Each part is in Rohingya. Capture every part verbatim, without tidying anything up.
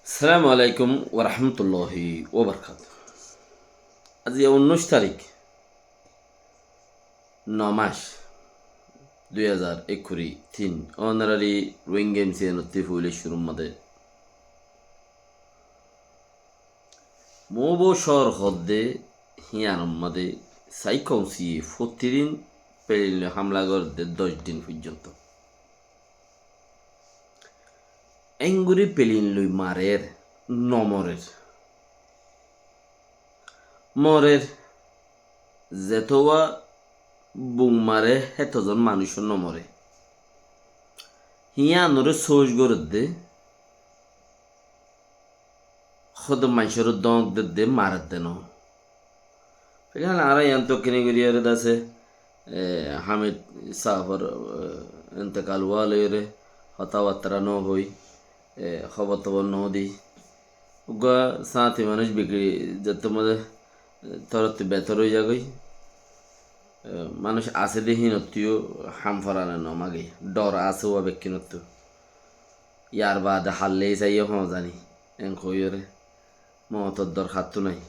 Assalamu alaikum warahmatulláhi wabarakátuhu. Aijja unnúic tarík, no mac, dui házar ekkuri tin. Ónorari Rohingya M C N ottú foila cúrur mazé Mobó cóor hoódde híyanor mazé Sai Kaunsiye fottí din pelin loi hámla gorédde doc din foijjonto. Éngori pelin loi marer, no morer. Morer, zetówa bum mare hétozon manúic no more. Híyanoré sóoc gorédde, hóde maincóre dóñk dedde, maredde no. Filhál añára yián tokkíni goríyore dase, e, Hamid sáfor, e, intekal ówa loiyóre hotábattára no hoi, e, hóbor tóbor no di. Uggúa sáñti manúic bikiri zettór mazé, e, torótti betór ói zagói. E, manúic asé de hínottú yó ham forane no mage. Dhor asé uwa bekkínottú. Yar baade hallé saiyó hoóñzani, en hoiyóre. Mootor dorkar tú nái.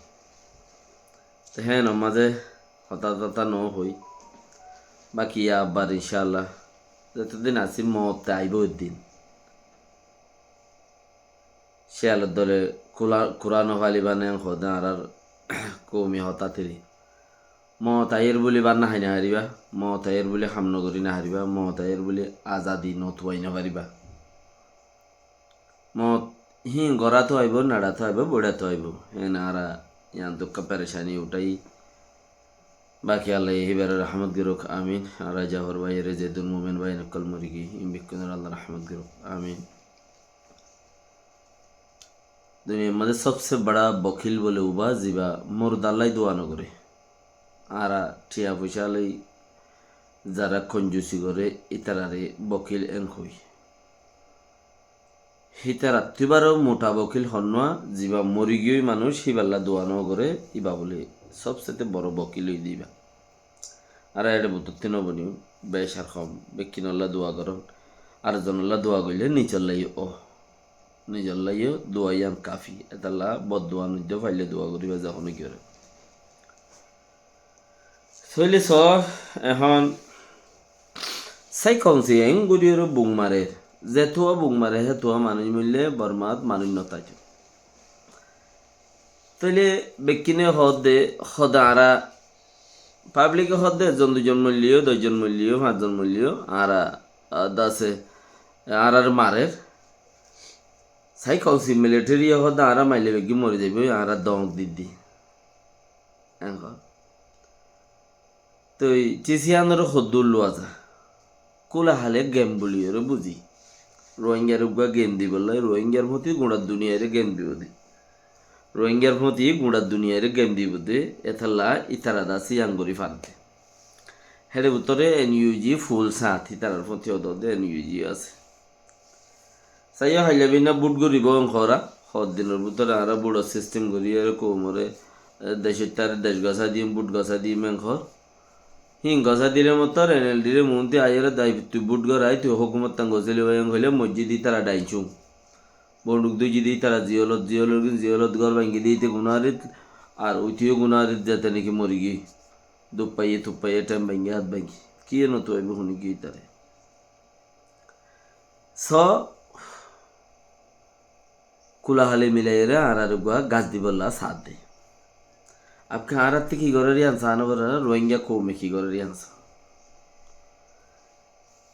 Te hénor mazé hotá totá no hoi. Baki abbar incáallah, zetodin así moot te aibó eddin. Ciyalor dole kula-, kura no faliba nen hoóde añárar koumi hotá tiri. Moot aiyér buli bát no hái no faribá, moot aiyér buli ham no gorí no faribá, moot aiyér buli azadi no tuwai no faribá. Moot híin gorát ó aibó, neçat ó aibó, boiçát ó aibó. Héen añára yián dukká perecani uthái. Baki Allaye híbaré rahmot gorók, amin. Añára Jafar báiyore, Zaidul Mumin báiyin ókkol mori giyé, ín bekkúnore Allaye rahmot gorók, amin. Duniyar mazé sobse bora bokil bóle uba, ziba murdallái dua no goré. Añára thiañ foicá loi zará konjusi goré, ítararé bokil en hoi. Hítarattú íbaró muta bokil honnúa, ziba mori giyói manúic, híballa dua no goré, íba bóle sobsete boro bokil óiye íba. Añára éçe bútottí no boniyum, bec ar hom, bekkínolla dua gorón. Ar zonolla dua goillé nizolla yó ó. Nizolla yó dua yián kafi. Étalla boddua noiddo, faillé dua goríba ze honó kiyóre. Tóile soó, ehón Sai Kaunsiye eéngorí yóre buk marer. Zetuwa buk mare, hétuwa manúic moillé Bormat manúic no táito. Tóile bekkíne hoódde, hóde añára Pablike hoódde, ezzon duizon moilleyó, doc zon moilleyó, fañs zon moilleyó, añára, ah, dase, añáráre marer. Sai Kaunsil militariye hoódde, añára maille beggín mori zaibói, añára dóñk diddi. Eén hoó. Toi cis yíanoré hoddúr luwa za? Kúla hale gem buliyóre buzí. Rohingyare uggúa gem dibolla, Rohingyar fóti guñça duniyaire gem dibo de. Rohingyar fóti guñça duniyaire gem dibo de, étalla ítara dase yián gorí faredde. Héçe bútore N U G full sáñt, ítarar fóti odode N U G asé. Saiyó hailla binna bút goribó en hoóra, hoddinor bútore añára bútor sistem gorí ere koumore, e, decóittare dec gosái diyum, bút gosái diyum en hoór. Híin gosái dile mottor N L D re muúnti aiyóre daifittu bút gorai, tui hókumottán gosíli bái en hoilé moijjé de ítara dhaincú. Bonduk dóijje de ítara ziyólot, ziyólot gin ziyólot gór bañgi de íte gunárit, ar uithiyó gunárit zete neki mori giyói. Duppaiyé, tuppaiyé, théng bañgi, hát bañgi. Kiyé no tuwaibó huni giyói ítare. Só, kúla hali milaiyóre añárar uggúa gas dibolla saádde. Abke añárattí ki gorér yián saá no goré, Rohingya koume ki gorér yián saá.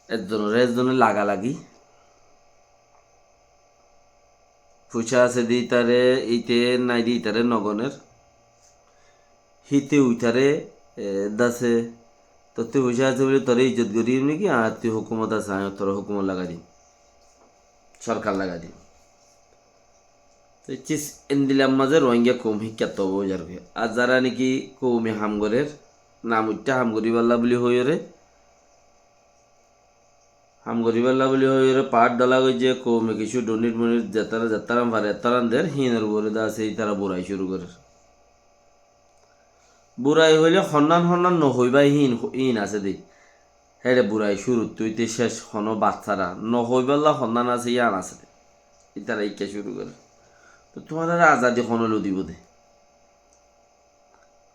Ezzonore ezzone lagalagi. Fucá asé de ítare, íte nái de ítare no goner. Híte uitare, e, dase, tottí fucá asé buli tore ijjot gorí dim niki, añáttí hókumot asé, añí tore hókumot lagai dim. Sorkar lagai dim. Te cis endilla mazé Rohingya koum híkka tobo ói zargói. Ar zará niki koume ham gorér, nam uiththá ham goríballa buli hoiyóre, ham goríballa buli hoiyóre paáth dhola goijjé, koume kissú dhonit monit zettara, zettaran fare, ettaran der, híinor uore dase ítara burai cúru gorér. Burai hoilé honnán honnán no hoibá híin, híin asé de. Héçe burai cúruttu íte céc honó bad sára. No hoibálla honnán asé yían asé de. Ítara íkka cúru gorér. Tuáñrare azadi hone lodibó de?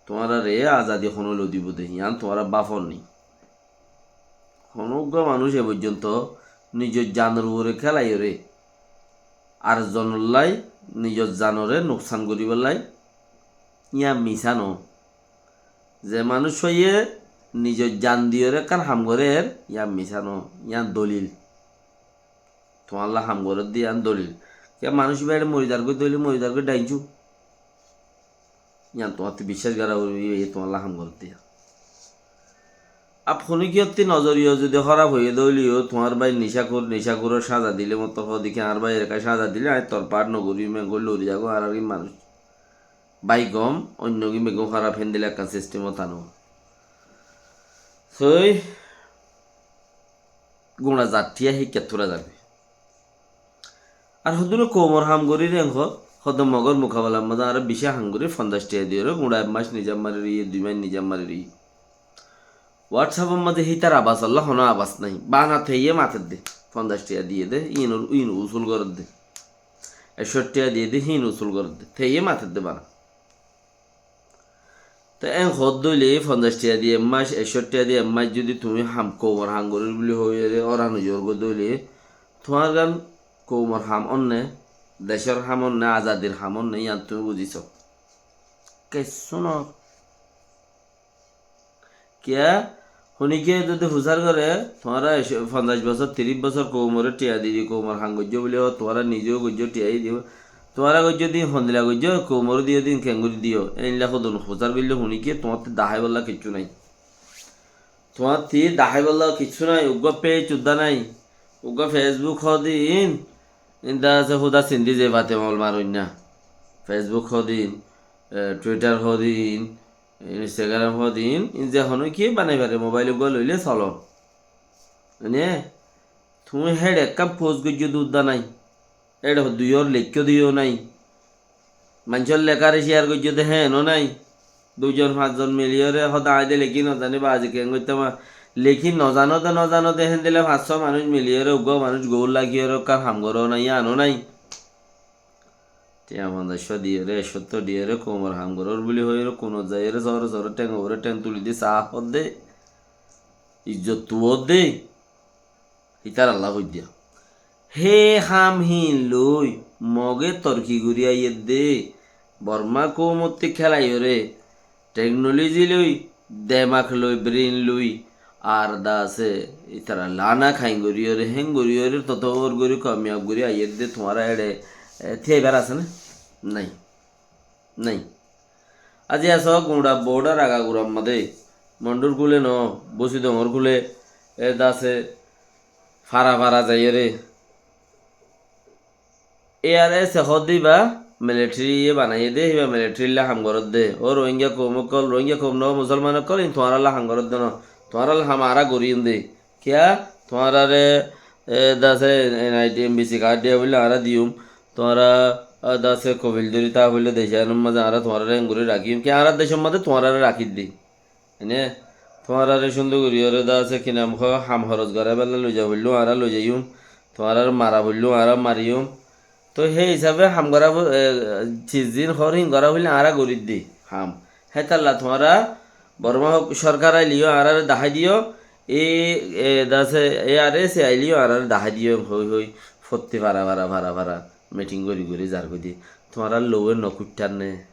Tuáñrare azadi hone lodibó de? Yián tuáñra báfor ni. Honó uggúa manúic e foijjonto nizor zanor uore kélaiyóre ar zonollá nizor zanore nuksan goríbollá, yián misá no. Ze manúic óiye nizor zan diyóre ekkán ham gorér, yián misá no, yián dolil. Tuáñlla ham gorédde yián dolil. Kiyá manúic ibá ere mori zargói de óile mori zargói dhaincu. Yián tuáñtti biccác gorá foribó, ibá tuáñlla ham gorédde yián. Ab honikiyótti nozoriya zodi hóraf óiye de óileyo, tuáñr bái nicakor, nicakor sáza dile, motor hoó de ki añár bái ere sáza dile, añí tor part nogorí, mengói lori zagói, añárar gín manúic bái gom, oinno gín beggún hóraf, héndilla ekkán sistem ot ano. Sói, guñça zat thiya híkka túra zagói. Ar hodún koumor ham gorí rengór, hodún Mogór mukabelar mazé añára bicí ham gorí, fonzaic thiya diyóre, guñça ek mac nizam mari riyé, dui mac nizam mari riyé. WhatsApp or mazé hítar abas olla honó abas nái, bana teiye mater de, fonzaic thiya diyé de, ín, ín usul gorér de, ekcó thiya diyé de, hín usul gorér de, teiye mater de bana. Te en hoódde óile, fonzaic thiya di ek mac, ekcó thiya di ek mac zodi tuñí ham, koumor ham gorír buli hoiyóre óran ói zagói de óile, tuáñr gán koumor ham onne, decór ham onne, azadir ham onne, yián tuñí buzíso? Kessú no. Kiyá? Honikiyé zodi fusár goré, tuáñra ekcó, fonzaic bosór, tiríc bosór koumoré thiya di di, koumor ham goijjó buli hoó, tuáñra nize ó goijjó, thiya di diyó. Tuáñra goijjó din, hondilla goijjó, koumoré diyó din, keéngorí diyó. Éilla hodún fusár goillé honikiyé, tuáñtti daháibolla kiccú nái. Tuáñtti daháibolla kiccú nái, uggúa page uddá nái. Uggúa Facebook hoó din, inda asé húda sindi ze Fatima ol maroinna. Facebook hoó din, e, Twitter hoó din, Instagram hoó din, ín ze honó ki banai fare, mobile uggúa loile solon. Mane, tuñí héçe ekkán post goijjó de uddá nái. Héçe duiyór leikkó de yó nái. Maincór lekáre share goijjó de héen ó nái. Duizon fañszon miliyóre hoó de aññí de lekí nozaní ba azi keén goittám. Lekí nozano de, nozano de héndilla fañs só manúic miliyóre, uggúa manúic goul lagiyóre ekkán ham goró na, yián ó nái. Thiañ fonzaic cót diyóre, ekcó cót diyóre, koumor ham gorór buli hoiyóre, kunot zaiyóre, sóre sóre, théng uore théng tuli di, saá hoódde, izzot tuwódde, hítar Allah hoiddiya. Hé ham híin loi, Moge torki gorí aiyédde, Borma koumottí kélaiyóre, Teknoloji loi, demak loi, brain loi, ar da asé, ítara lana khain goríyore, héng goríyore, totóbor gorí, kamiyab gorí aiyér de tuáñra éçe, e, tíaibar asé né? Nái. Nái. Azi asó guñça boóçar agagurar mazé, Mondur kule noó, Busidongor kule, e da asé, fara fara zaiyóre, ARSA hoódde íba military ye banaiyé dé, íba military lla ham gorédde. Ó Rohingya koum ókkol, Rohingya koum noó, Musolman ókkol, in tuáñrálla ham gorédde noó. Tuáñrálla ham añára goríyum dé. Kiyá? Tuáñráre, e, dasé NIT, NVC card diya bóli añára diyum. Tuáñra, e, dasé kofil dóri táa foille dec iyánor mazé añára tuáñráre engorí rakíyum. Kiyá añárar decór mazé tuáñráre rakír dé. Ene, tuáñráre cúndor gorí óre dá asé ki nam hoó, ham horos goráiballa loiza foillé añára loizaiyum, tuáñráre mara foillé añára mariyum. Toi hé hísafe ham gorá fo-, e, ciz zin hoór hín gorá foillé añára goríddi ham. Hétalla tuáñra Borma hok-, sorkar aileyó añáráre dahái diyó, e, e, dá asé, ARSA aileyó añáráre dahái diyó, hoi hoi, fottí fara fara fara fara meeting gorí gorí zargói dé. Tuáñrár louwe nokuittár né?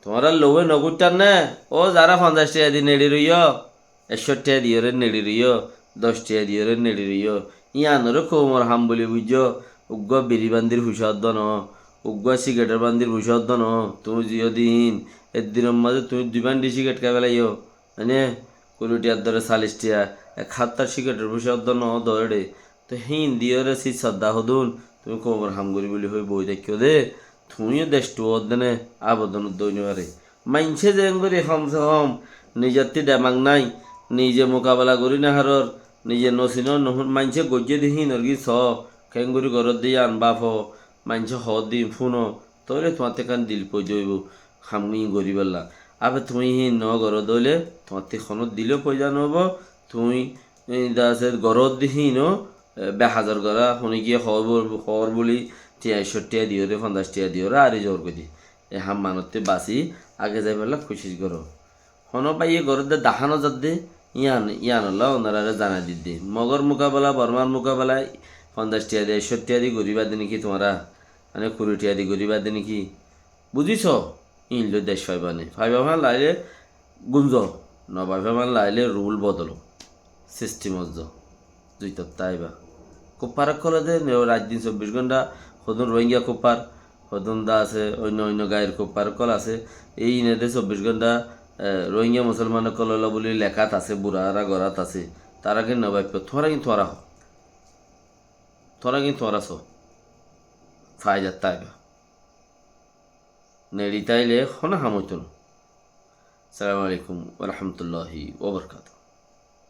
Tuáñrár louwe nokuittár né? Ó zará fonzaic tiya di neçi roiyó, ekcó tiya diyóre neçi roiyó, doc tiya diyóre neçi roiyó, yíanoré koumor ham buli buijjó, uggúa biri bandir fucá uddá noó, uggúa sigetor bandir fucá uddá noó, tuñí ziyó din, ek dinor mazé tuñí dui bandi siget kái felaiyó, mane, kuri tiyar dóre salic tiya, ek háttar sigetor fucá uddá noó dóre. Toi híin diyóre sís sodda hodún, tuñí koumor ham gorí buli hoi boi táikko dé, tuñíyo dec tuwódde né, abodon uddá ói nofaré. Maincé zeéngorí hom se hom, nizottí demak nái, nize mukabela gorí nofarór, nize nosinór, nohún, maincé goijjé dé híinor gín soó, keéngorí goródde yían báfo, maincé hoódde yín fúno, tóile tuáñttú ekkán dil foida óibo, ham híin goríbolla. Abe tuñí híin nogoró dóile, tuáñttú honó dilo foida noóibo, tuñí, e, dá asé goródde híino, e, behazor gorá, honikiyé hoór bul-, hoór buli, Thiañ, cót thiañ diyoré, fonzaic thiañ diyoré, ari zor gorí. E ham manottú basi age zaibolla kucíc goró. Hono báiye gorédde dahá no zadde, yián, yiánolla onoráre zanai didde. Mogor mukabela, Bormar mukabela, fonzaic thiañ di, cót thiañ di goríba de né ki tuáñra? Mane kuri thiañ di goríba de né ki? Buzíso? Íin loi dec faiba né? Faiba fán laile gunzo, no faiba fán laile rul bodolo. Sistem ozzo. Zuitot táiba. Kuffar ókkole de ne raiddin sobbic gónta, hodún Rohingya kuffar, hodún de asé, oinno oinno gair kuffar ókkol asé. Ei íine de sobbic gónta, e, Rohingya musolman ókkololla buli lekát asé, burara gorát asé. Tará gin no baibo, tuáñra gin tuáñra ho. Tuáñra gin tuáñra so. Faidat táiba. Neçi táile hono ham óito no. Assalamu alaikum wa rahmatullahi wa barakatuhu.